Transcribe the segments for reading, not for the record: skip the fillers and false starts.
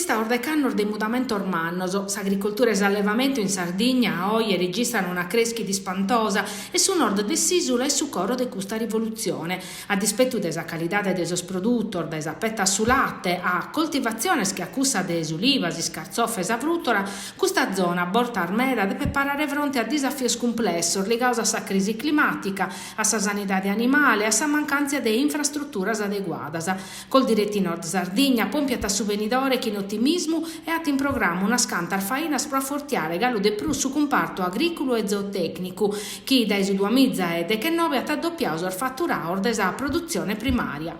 istados dech'annos de mudamentos mannos, s'agricoltura e s'allevamentu in Sardigna oje registran una crèschida ispantosa e su nord de s'ìsula est su coro de custa rivolutzione. A dispetu de sa calidade de sos produtos, dae sa peta a su late, a coltivatziones che a cussa de s'uliva, s'iscartzofa e sa frùtora, custa zona, bortas meda, depet parare fronte a disafios cumplessos ligados a sa crisi climàtica, a sa sanidade animale e a sa mancàntzia de infrastruturas adeguadas. Coldiretti Nord Sardigna pòmpiat a su benidore chin otimismu e at in programma unas cantas fainas pro afortiare galu de prus su cumpartu agrìculu e zootècnicu, chi dae su duamiza e dechenobe at addopiadu sos faturados de sa produtzione primària.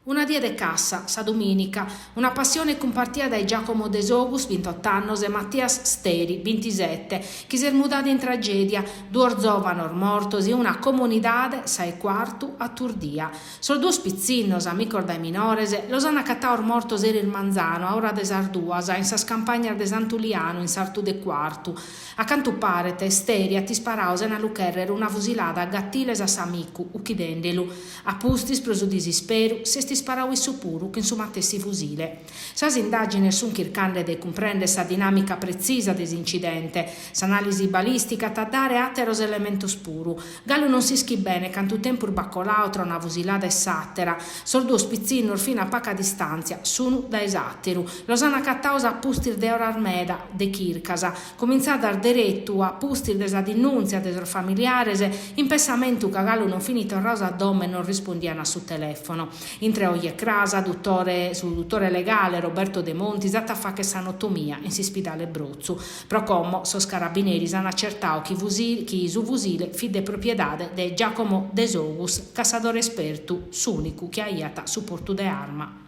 Una die de cassa, sa dumìnica, una passione cumpartia dae Giacomo Desogus, bintot'annos, e Mattias Steri, bintisete, chi s'est mudada in tragèdia, duos zòvanos mortos e una comunidade, sa 'e Cuartu, aturdia. Sos duos pitzinnos, amicos dae minores, los an acatados mortos eris manzanu, a ora de sas duas, in sas campagnas de Santu Lianu, in sartu de Cuartu. A cantu paret, Steri at isparadu sena lu chèrrere una fusilada a gatiles a s'amicu, uchidende-lu. A pustis, pro su disisperu, s'est isparadu issu puru chin su matessi fusile. Sas indàgines sunt chircande de cumprèndere sa dinàmica pretzisa de s'incidente. S'anàlisi balìstica at a dare àteros elementos puru. Galu non s'ischit bene cantu tempus b'at coladu tra una fusilada e s'àtera. Sos duos pitzinnos fin a paca distàntzia s'unu dae s'àteru. Los an acatados a pustis de oras meda de chircas. Comintzadas deretu a pustis de sa dinùntzia de sos familiares, in pessamentu ca galu non fin torrados a domo e non rispondian a su telèfono. Intre oje e cras, dutore su dutore legale Roberto Demontis at a fagher sa notomia in s'ispidale Brotzu. Pro como sos carabineris an acertadu chi chi su fusile fit de propiedade de Giacomo Desogus, cassadore espertu, s'ùnicu chi aiat su portu de arma.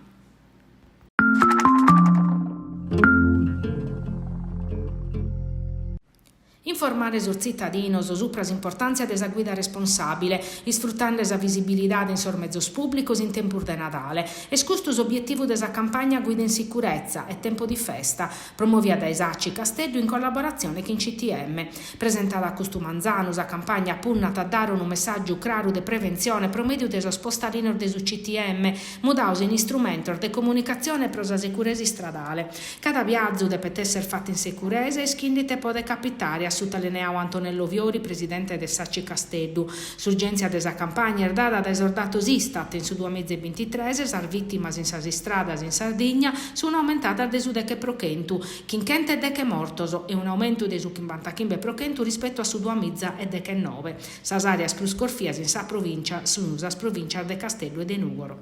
Informare sos tzitadinos supra s'importàntzia de sa guida responsàbile, isfrutende sa visibilidade in sos mezos pùblicos in tempus de Nadale. Est custu s'obietivu de sa campagna Guida in sicurezza, è tempo di festa, promòvia dae s'ACI Casteddu in collaboratzione chin CTM. Presentada custu manzanu, sa campagna punnat a dare unu messàgiu craru de preventzione pro mèdiu de sos postalinos de su CTM, mudados in istrumentos de comunicatzione pro sa securesa istradale. Cada viazu depet èssere fatu in securesa e ischinde ite podet capitare, at sutalineadu Antonello Fiori, presidente de s'ACI Casteddu. S'urgèntzia de sa campagna est dada dae sos datos Istat, in su duamiza e bintitres sas vìtimas in sas istradas in Sardigna sunt aumentadas de su deche pro chentu, chin chenteddeche mortos e un'aumentu de su chimbantachimbe pro chentu rispetu a su duamiza e dechenobe. Sas àreas prus corfias in sa provìncia sunt sas provìncias de Casteddu e de Nùgoro.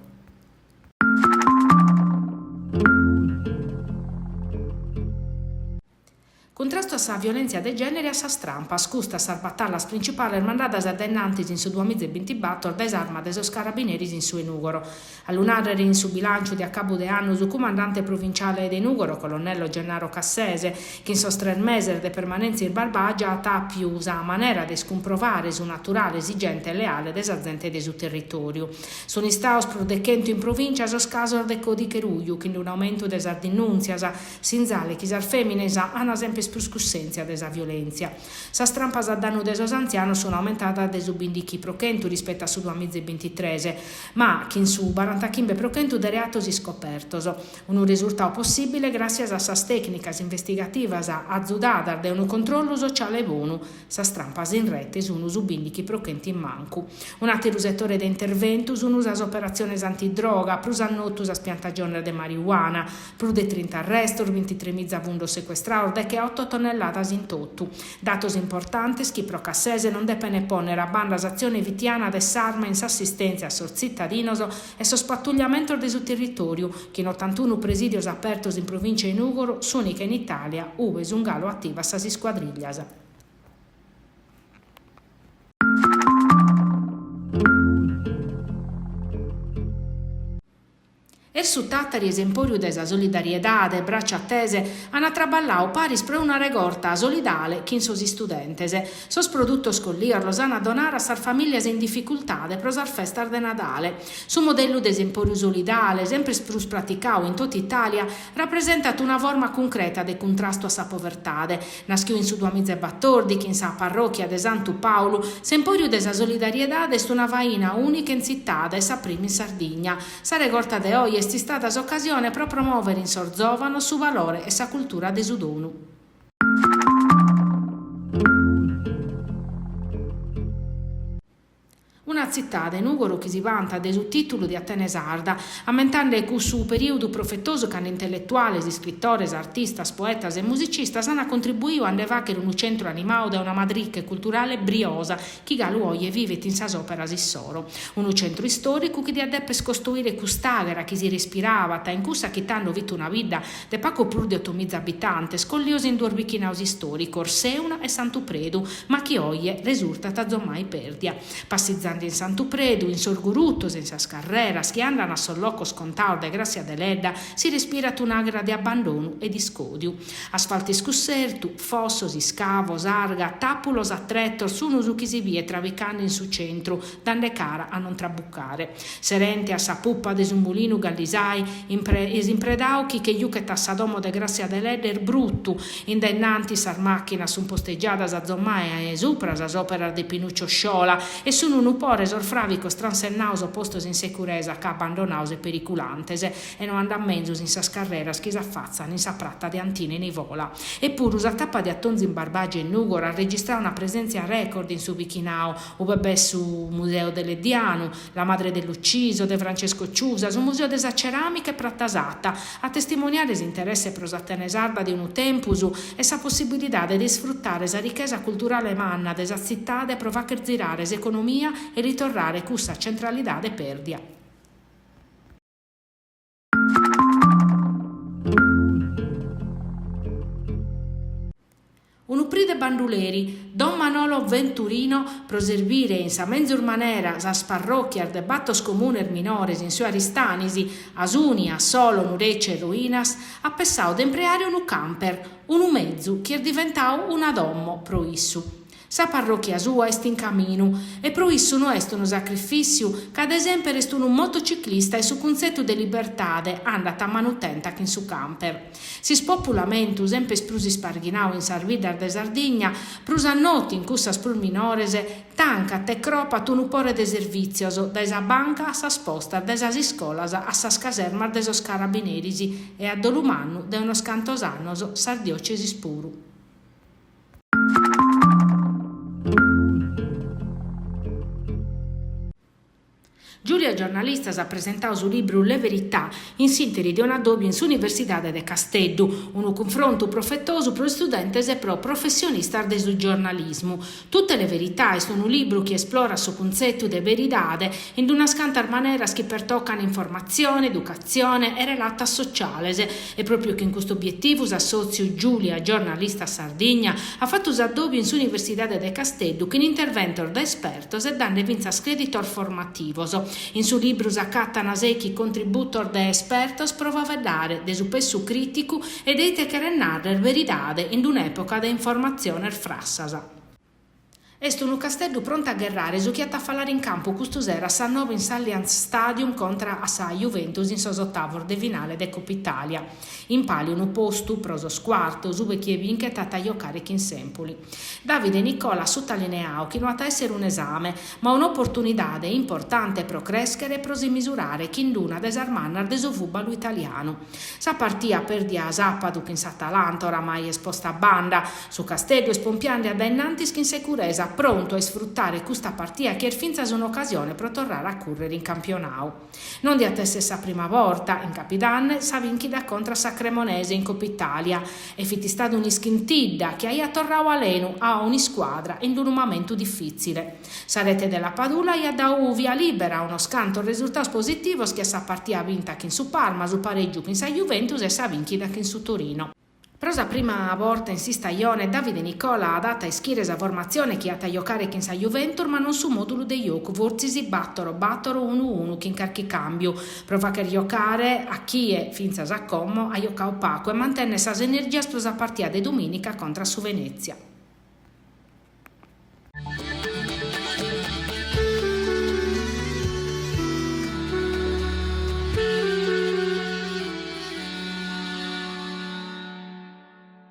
Cuntrastu a sa violèntzia de gènere e a sas trampas, custas sas batallas principales mandadas a dae in antis in su duamiza e bintibator dae s'Arma de sos Carabineris in su 'e Nùgoro. A lu nàrrere in su bilànciu de acabu de annu su cumandante provinciale de Nùgoro, colonnello Gennaro Cassese, chi in sos tres meses de permanèntzia in Barbàgia at àpiu sa manera de iscumprovare su naturale esigente e leale de sa zente de su territòriu. Sunt istados prus de chentu in provìncia sos casos de còdighe ruju, chin un'aumentu de sas dinùntzias, sinzale chi sas fèminas an semper prus cussèntzia de sa violèntzia. Sas trampas a dannu de sos antzianos sun aumentadas de su bindichi pro chentu rispetu a su duamiza e bintitres, ma chin su barantachimbe pro chentu de reatos iscopertos. Unu resurtadu possìbile gràssias a sas tècnicas investigativas azudadas dae unu controllu sociale bonu. Sas trampas in rete sun su bindichi pro chentu in mancu. Un'àteru setore de interventu sun sas operatziones antidroga, prus a notu sas piantagiones de marijuana. Prus de trinta arrestos, bintitremiza fundos secuestrados, decheoto tonnelladas in totu. Datos importantes chi pro Cassese non depent pònnere a banda s'atzione fitiana de s'Arma in s'assistèntzia a sos tzitadinos e sos patugliamentos de su territòriu, chin otantunu presìdios apertos in provìncia 'e Nùgoro, s'ùnica in Itàlia ue sunt galu ativas sas iscuadrìglias. Ersu Tàtari e s'Empòriu de sa Solidariedade, Braccia Tese, ant traballadu paris pro una regorta solidale chin sos istudentes. Sos produtos collios los ant a donare a sas famìlias in dificultade pro sas festas de Nadale. Su modellu de s'Empòriu Solidale, semper prus praticadu in totu Itàlia, rapresentat una forma cuncreta de cuntrastu a sa povertade. Naschiu in su duamizaebatòrdichi in sa parròchia de Santu Pàulu, s'Empòriu de sa Solidariedade est una faina ùnica in tzitade e sa prima in Sardigna. Sa regorta de oje est istada s'ocasione pro promòvere in sos zòvanos su valore e sa cultura de su donu. Una tzitade, Nùgoro, chi si bantat de su tìtulu de Atene Sarda, ammentende cussu perìodu profetosu cando intelletuales, iscritores, artistas, poetas e musicistas ant contribuidu a nde fàghere unu centru animadu dae una madriche culturale briosa chi galu oje vivet in sas òperas issoro. Unu centru istòricu chi diat dèpere costoire cust'àghera chi si respirabat in cussa chi tando fit una bidda de pacu prus de otomiza abitantes, collios in duos bichinaos istòricos, Seuna e Santu Predu, ma chi oje resurtat azomai pèrdia. Passizande in Santu Predu, in sos gurutos e in sas carreras chi andan a sos locos contaos de Grassia Deledda, si respirat un'àghera de abbandonu e discòdiu. Asfaltu iscussertu, fossos, iscavos, arga, tàpulos a tretos sun su chi si biet trabicande in su centru, dande cara a non trabucare. Serente a sa pupa de su mulinu Gallisai, s'impredau chi che juchet a sa domo de Grassia Deledda est brutu, in dae innantis sas màchinas sunt postegiadas azommai supra sas òperas de Pinuccio Sciola e sun unu pore sos fràbicos transennaos postos in securesa ca abbandonaos e periculantes e no andat menzus in sas carreras chi s'afatzan in sa prata de Antine Nivola. Epuru sa tapa de atonzu in Barbagia e Nùgoro at registrau una presèntzia record in su bichinau, ube b'est su Museu Deleddianu, La madre dell'ucciso de Francesco Ciusa, su Museu de sa Ceràmica e Prata Satta, a testimoniare s'interesse pro s'Atene sarda de unu tempus e sa possibilidade de isfrutare sa richesa culturale manna de sa tzitade pro fagher zirare s'economia e ritorrare cussa centralidade pèrdia. Unu pride banduleri, Don Manolo Venturino, pro serbire in sa menzus manera sas parròchias de batos comunes minores in su Aristanis, Asuni, Assolo, Nureci e Ruinas, at pessadu de impreare unu camper, unu mezu chi est diventadu una domo pro issu. Sa parròchia sua est in caminu e pro issu no est unu sacrifìssiu ca de semper est unu motociclista e su cuntzetu de libertade andat a manu tenta chin su camper. S'ispopulamentu semper prus isparghinadu in sas biddas de Sardigna, prus a notu in cussas prus minores, tancat e cropat unu pore de servìtzios, dae sa banca a sas postas, dae sas iscolas a sas casermas de sos carabineris e a dolu mannu dae unos cantos annos sas diòcesis puru. Giulia Giornalistas at presentadu su libru Le Verità in s'ìnteri de un'addòbiu in s'Universidade de Casteddu, unu cunfrontu profetosu pro istudentes e pro professionistas de su giornalismu. Tutte le verità est unu libru chi esplorat su cuntzetu de beridade in unas cantas maneras chi pertocan informatzione, educatzione e relatas sociales e pròpiu chin custu obietivu s'assòtziu Giulia Giornalistas Sardigna at fatu s'addòbiu in s'Universidade de Casteddu chin interventos de espertos e dande fintzas crèditos formativos. In su libru s'acatan sèichi contributos de espertos pro faeddare de su pessu crìticu e de ite cheret nàrrere beridade in un'època de informatziones frassas. Est unu Casteddu prontu a gherrare su chi at a falare in campu custu sera a sas noe in s'Allianz Stadium contra a sa Juventus in sos otavos de finale de Copa Italia. In pàliu unu postu pro sos cuartos, ube chie binchet at a jocare chin s'Empoli. Davide Nicola at sutalineadu chi no at a èssere un'esame, ma un'oportunidade importante pro crèschere e pro si misurare chin una de sas mannas de su fùbalu italianu. Sa partia pèrdia sàpadu chin s'Atalanta oramai est posta a banda. Su Casteddu est pompiande a dae innantis chin securesa, prontu a isfrutare custa partia chi est fintzas un'ocasione pro torrare a cùrrere in campionadu. Non diat èssere sa prima borta, in capidanne, sa bìnchida contra sa Cremonese in Copa Italia, e fit istada un'ischintidda chi aiat torradu alenu a un'iscuadra in unu mamentu difìtzile. Sa rete de Lapadula aiat dadu via lìbera a unos cantos resurtados positivos che a sa partia binta chin su Parma, su parègiu chin sa Juventus e sa bìnchida chin su Torino. Pro sa prima borta in s'istajone Davide Nicola at datu a ischire sa formatzione chi at a jocare chin sa Juventus ma non su mòdulu de jocu, fortzis bàtoro bàtoro unu unu chin carchi càmbiu pro fagher jocare a chie fintzas a como at jocadu pacu e mantènnere sas energias pro sa partida de dumìnica contra su Venètzia.